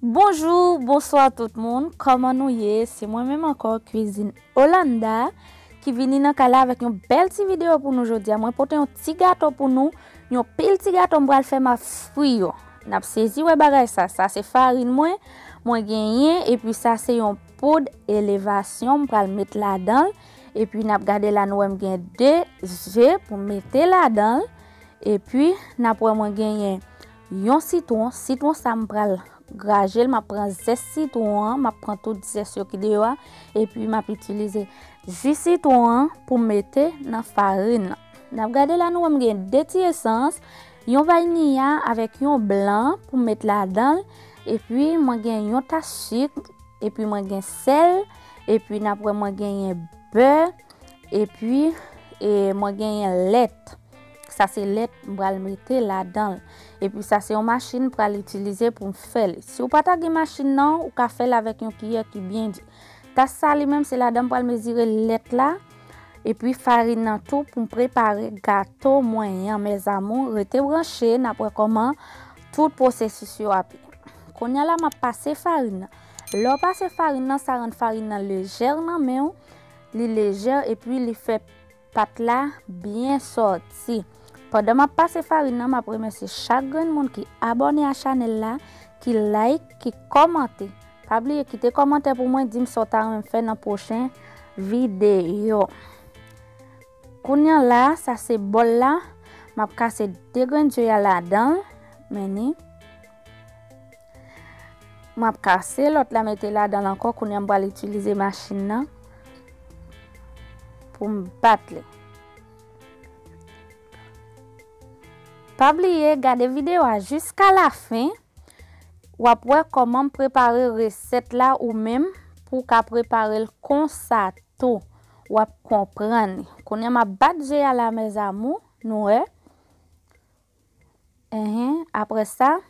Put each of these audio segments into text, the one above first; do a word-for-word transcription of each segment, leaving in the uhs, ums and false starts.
Bonjou, bonswa tout moun, kòman nou ye? Se mwen menm ankò, Kwizin Olanda, ki vini nan kay la avèk yon bèl ti videyo pou nou jodi a. Mwen pote yon ti gato pou nou, yon pil ti gato m pral fè, m ap fri yo. N ap sezi wè bagay sa. Sa se farin mwen, mwen genyen, epi sa se yon poud elevasyon m pral met ladan l. Epi n ap gade la, nou wè m gen de ze pou m mete ladan l. Epi n ap wè mwen genyen yon sitwon. Sitwon sa m pral graje l, m ap pran zès sitwon an, m ap pran tout zès yo ki deyò a, epi m ap itilize ji sitwon an pou m mete nan farin nan. N ap gade la, nou wè m gen de ti esans, yon vaniya avèk yon blan pou m met ladan l, epi mwen gen yon tas sik, epi mwen gen sèl, epi n ap wè mwen genyen bè, epi, e, mwen genyen lèt. Sa se lèt m pral mete ladan l. Epi sa se yon machin m pral itilize pou m fè li. Si w pa ta gen machin nan, ou ka fè l avèk yon kiyè ki byen di. Tas sa li menm, se ladan m pral mezire lèt la, epi farin nan tou pou m prepare gato mwen an, mes amours. Rete branche, n ap wè kòman tout pwosesis yo ap ye. Kounye a la, m ap pase farin nan. Lè w pase farin nan, sa rann farin nan lejè nan men w. Li lejè epi li fè pat la byen sòti. Pandan m ap pase farin nan, m ap remèsye chak grenn moun ki abòne a chanèl la, ki like, ki kòmante. Pa bliye kite kòmantè pou mwen, di m sa w ta renmen fè nan pwochen videyo. Kounye a la, sa se bòl la. M ap kase de grenn ze a ladan l. Men ni. M ap kase lòt la, mete ladan l ankò. Kounye a m pral itilize machin nan pou m bat li. Pa bliye gade videyo a jiska lafen. W ap wè kòman m prepare resèt la ou menm pou w ka prepare l konsa tou. W ap konprann li. Kounye a m ap bat ze a la, mes amours, nou wè. Enhen, apre sa,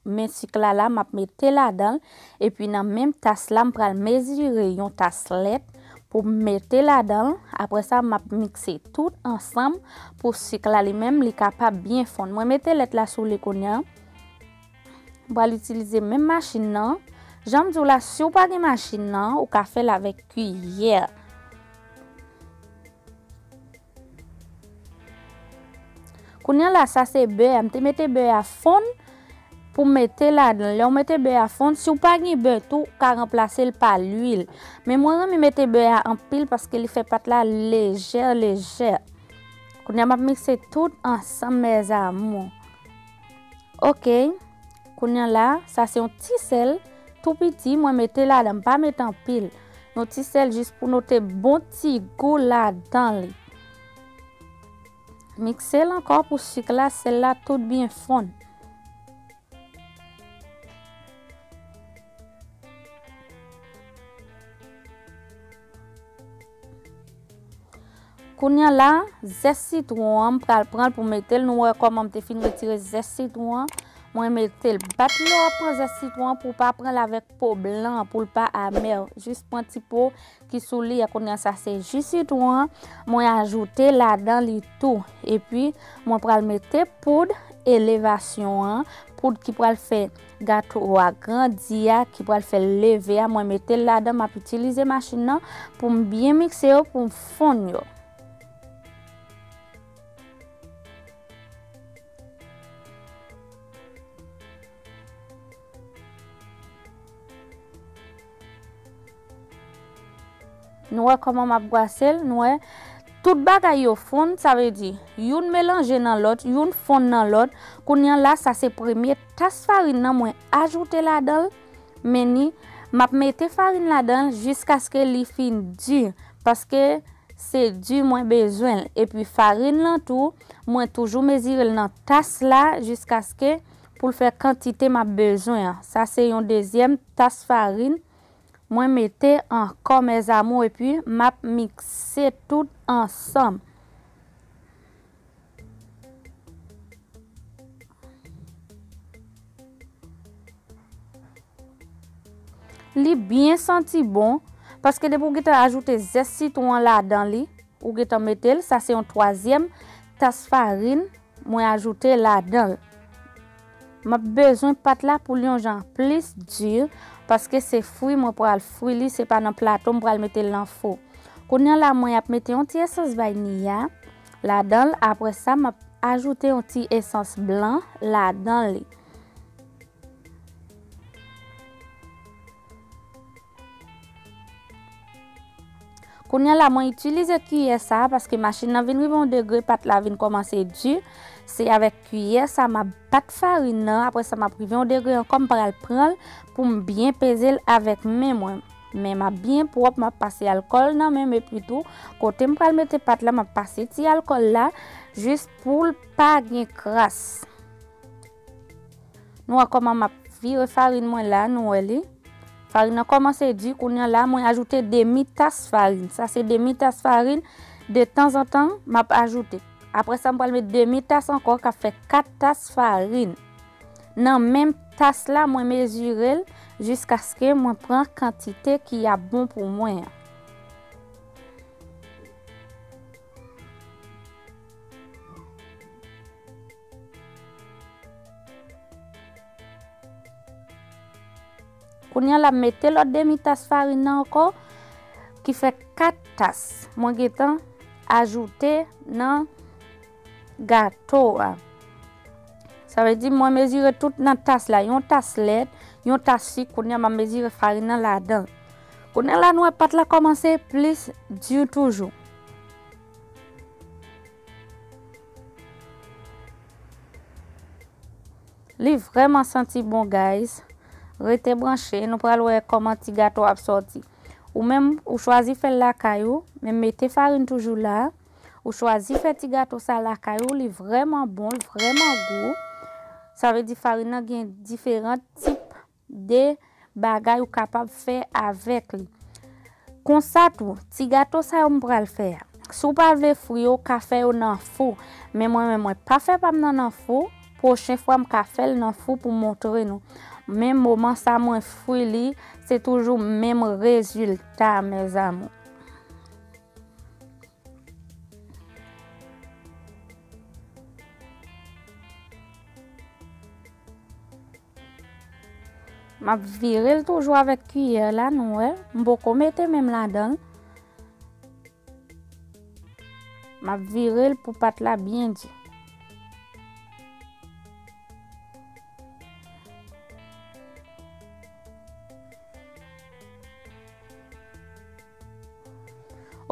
men sik la la, m ap mete ladan l. Epi nan menm tas la, m pral mezire yon tas lèt pou m mete ladan l. Apre sa, m ap mikse tout ansanm pou sik la li menm, li kapab byen fonn. Mwen mete lèt la sou li kounye a. M pral itilize menm machin nan. Jan m di w la, si w pa gen machin nan, ou ka fè l avèk kiyè. Kounye a la, sa se bè a. M te mete bè a fonn pou m mete ladan l. Lè w mete bè a fonn, si w pa gen bè tou, ou ka ranplase l pa lwil. Men mwen renmen mete bè a anpil paske li fè pat la lejè, lejè. Kounye a, m ap mikse tout ansanm, mes amours. Ok. Kounye a la, sa se yon ti sèl tou piti, mwen mete ladan, m pa mete anpil. Yon ti sèl jis pou nou te bon ti gou ladan li. Mikse l ankò pou sik la, sèl la tout byen fonn. Kounye a la, zès sitwon an, m pral pran l pou mete l. Nou wè kòman m te fin retire zès sitwon an. Mwen mete l. Bat lè w ap pran zès sitwon an pou w pa pran l avèk po blan an, pou l pa amè. Jis pran ti po ki sou li a. Kounye a sa se ji sitwon an. Mwen ajoute ladan li tou. Epi, mwen pral mete poud elevasyon an, poud ki pral fè gato a grandi a, ki pral fè l leve a, mwen mete l ladan, m ap itilize machin nan pou m byen mikse yo, pou m fonn yo. Nou wè kòman m ap bwase l, nou wè tout bagay yo fonn, sa vle di youn melanje nan lòt, youn fonn nan lòt. Kounye a la, sa se premye tas farin nan mwen ajoute ladan l. Men ni, m ap mete farin ladan l jiskaske li fin di, paske se di mwen bezwen l. Epi farin lan tou, mwen toujou mezire l nan tas la jiskaske pou l fè kantite m ap bezwen an. Sa se yon dezyèm tas farin. Mwen mete ankò, mes amours, epi m ap mikse tout ansanm. Li byen santi bon, paske depi w gentan ajoute zès sitwon an ladan li, ou gentan mete l, sa se yon twazyèm tas farin mwen ajoute ladan l. M ap bezwen pat la pou l yon jan plis di, paske se fri mwen pral fri li, se pa nan plato m pral mete l nan fou. Kounye a la, mwen ap mete yon ti esans vaniya ladan l. Apre sa, m ap ajoute yon ti esans blan ladan li. Kounye a la, mwen itilize kiyè sa a paske machin nan vin rive yon degre, pat la vin kòmanse di. Se avèk kiyè sa a m ap bat farin nan. Apre sa, m ap rive yon degre ankò, m pral pran l pou m byen peze l avèk men mwen. Men m ap byen pwòp, m ap pase alkòl nan men m, epi tou, kote m pral mete pat la, m ap pase ti alkòl la, jis pou l pa gen kras. Nou wè kòman m ap vire farin mwen la, nou wè li. Farin nan kòmanse di, kounye a la, mwen ajoute demi tas farin. Sa se demi tas farin, de tanzantan, m ap ajoute. Apre sa, m pral met demi tas ankò, k ap fè kat tas farin. Nan menm tas la, mwen mezire l jiskaske mwen pran kantite ki ap bon pou mwen an. Kounye a la, m mete lòt demi tas farin nan ankò, ki fè kat tas. Mwen gentan ajoute nan gato a. Sa vle di mwen mezire tout nan tas la, yon tas lèt, yon tas sik, kounye a m ap mezire farin nan ladan. Kounye a la, nou wè pat la kòmanse plis di toujou. Li vrèman santi bon, guys. Rete branche, nou pral wè kòman ti gato ap sòti. Ou menm, ou chwazi fè l lakay ou, men mete farin toujou la. Ou chwazi fè ti gato sa lakay ou, li vrèman bon, li vrèman gou. Sa vle di farin nan gen diferan tip de bagay ou kapab fè avèk li. Konsa tou, ti gato sa yo m pral fè a. Si w pa vle fri yo, w ka fè yo nan fou. Men mwen menm, mwen pa fè pa m nan nan fou. Pwochen fwa, m ka fè l nan fou pou montre nou. Men moman sa, mwen fri li, se toujou menm rezilta, mes amours. M ap vire l toujou avèk kiyè la, nou wè. M poko mete men m ladan l. M ap vire l pou pat la byen di.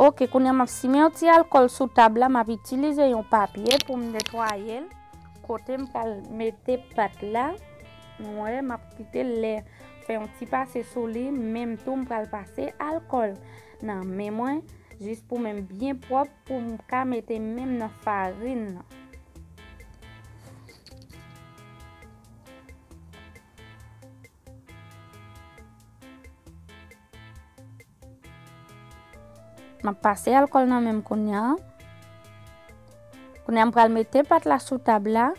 Oke, kounye a m ap simen yon ti alkòl sou tab la, m ap itilize yon papye pou m netwaye l. Kote m pral mete pat la, nou wè, m ap kite l lè fè yon ti pase sou li, menm tou m pral pase alkòl nan men mwen, jis pou men m byen pwòp, pou m ka mete men m nan farin nan. M ap pase alkòl nan men m kounye a. Kounye a, m pral mete pat la sou tab la.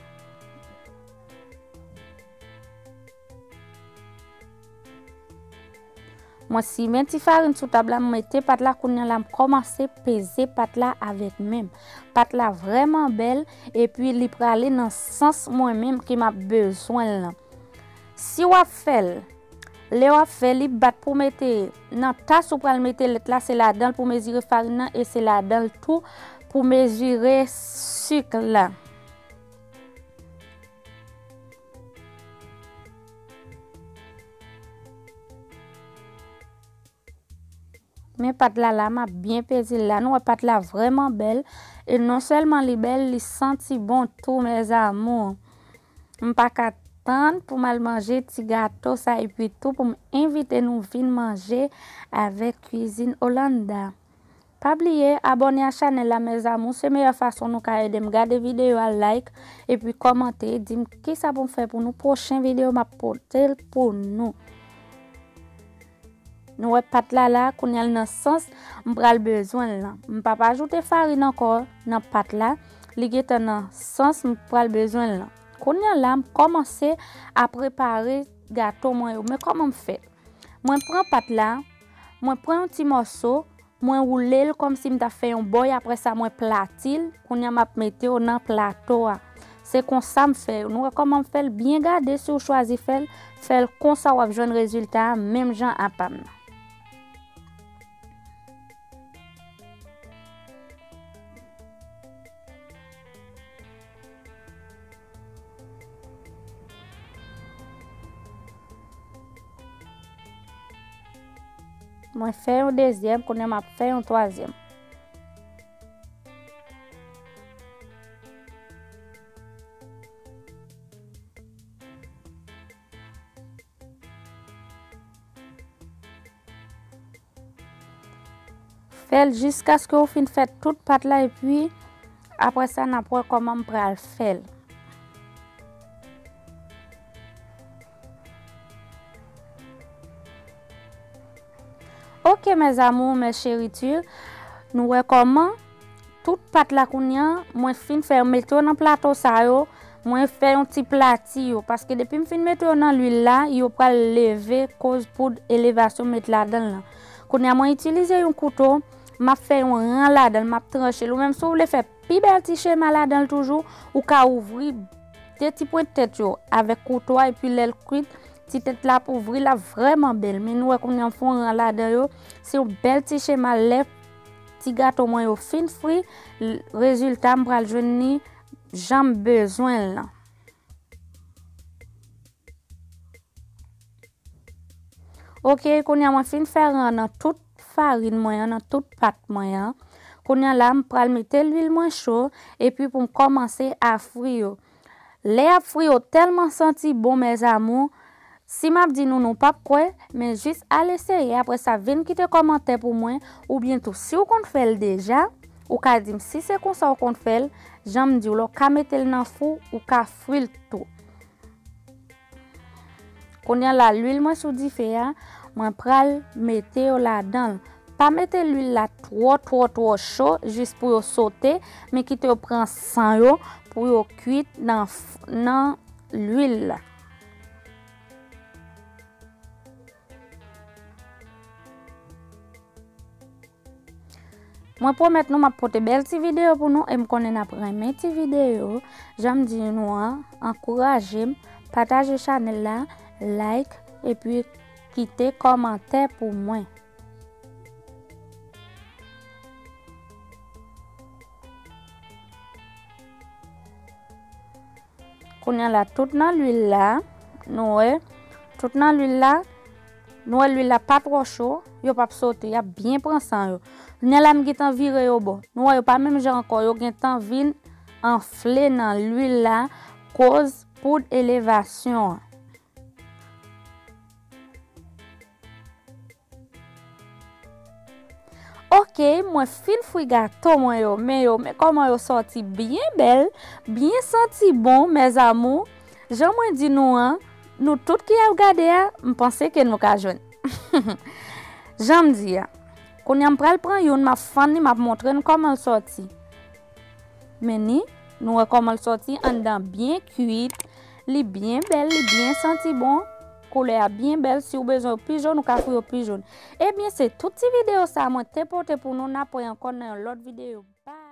Mwen simen ti farin sou tab la, m mete pat la, kounye a la, m kòmanse peze pat la avèk men m. Pat la vrèman bèl, epi li prale nan sans mwen menm ke m ap bezwen l lan. Si w ap fè l, lè w ap fè li, bat pou mete nan tas ou pral mete lèt la, se ladan l pou mezire farin nan e se ladan l tou pou mezire sik la. Men pat la la, m ap byen peze l la. Nou wè pat la vrèman bèl. E non sèlman li bèl, li santi bon tou, mes amours. M pa ka tann pou m al manje ti gato sa epi tou pou m envite nou vin manje avèk Cuisine Hollanda. Pa bliye abòne a chanèl la, mes amours. Se meyè fason nou ka ede m gade videyo a, like, epi kòmante, di m kisa pou m fè pou nou. Pwochen videyo m ap pote l pou nou. Nou wè pat la la, kounye a l nan sans m pral bezwen l lan. M p ap ajoute farin ankò nan pat la. Li gentan nan sans m pral bezwen l lan. Kounye a la, m kòmanse a prepare gato mwen yo. Men kòman m fè? Mwen pran pat la, mwen pran yon ti mòso, mwen woule l kòmsi m ta fè yon bòy, apre sa mwen plati l. Kounye a m ap mete yo nan plato a. Se konsa m fè yo. Nou wè kòman m fè l? Byen gade, si w chwazi fè l, fè l konsa, w ap jwenn rezilta a menm jan a pa m nan. Mwen fè yon dezyèm, kounye a m ap fè yon twazyèm. Fè l jiskaske w fin fè tout pat la, epi apre sa, n ap wè kòman m pral fè l. Ok, mes amours, mes chéritures, nou wè kòman tout pat la kounye a, mwen fin fè yo, mete yo nan plato sa yo, mwen fè yon ti plati yo, paske depi m fin mete yo nan lwil la, yo pral leve koz poud elevasyon m met ladan l lan. Kounye a, mwen itilize yon kouto, m ap fè yon ran ladan l, m ap tranche l. Ou menm, si w vle fè pi bèl ti chema ladan l toujou, ou ka ouvri de ti pwent tèt yo avèk kouto a, epi lè l kwit, ti tèt la ap ouvri, l ap vrèman bèl. Men nou wè kounye a m fè yon ran ladan yo. Se yon bèl ti chema. Lè ti gato mwen yo fin fri, l-, rezilta m pral jwenn li jan m bezwen l lan. Ok, kounye a mwen fin fè ran nan tout farin mwen an, nan tout pat mwen an. Kounye a la, m pral mete lwil mwen cho, epi pou m kòmanse a fri yo. Lè y ap fri yo tèlman santi bon, mes amours, si m ap di nou, nou p ap kwè, men jis al eseye, apre sa, vin kite kòmantè pou mwen, oubyen tou, si w konn fè l deja, ou ka di m si se konsa w konn fè l, jan m di w la, w ka mete l nan fou, ou ka fri l tou. Kounye a la, lwil mwen sou dife a, mwen pral mete yo ladan l. Pa mete lwil la twò, twò, twò cho, jis pou yo sote, men kite yo pran san yo, pou yo kwit nan f-, nan lwil la. Mwen pwomèt nou, m ap pote bèl ti videyo pou nou, e m konnen n ap renmen ti videyo. Jan m di nou an, ankouraje m, pataje chanèl la, like, epi kite kòmantè pou mwen. Kounye a la, tout nan lwil la, nou wè, tout nan lwil la, nou wè lwil la pa twò cho, yo p ap sote, y ap byen pran san yo. Kounye a la, m gentan vire yo bò. Nou wè, yo pa menm jan ankò, yo gentan vin anfle nan lwil la, koz poud elevasyon an. Ok, mwen fin fri gato mwen yo, men yo, men kòman yo sòti byen bèl, byen santi bon, mes amours. Jan mwen di nou an, nou tout ki ap gade a, m panse ke nou ka jwenn. Jan m di a. Kounye a m pral pran youn, m ap fann li, m ap montre n kòman l sòti. Men ni, nou wè kòman l sòti anndan byen kwit. Li byen bèl, li byen santi bon. Koulè a byen bèl. Si w bezwen yo pi jòn, ou ka fri yo pi jòn. Ebyen, se tout ti videyo sa a mwen te pote pou nou. N ap wè ankò nan yon lòt videyo. Bye.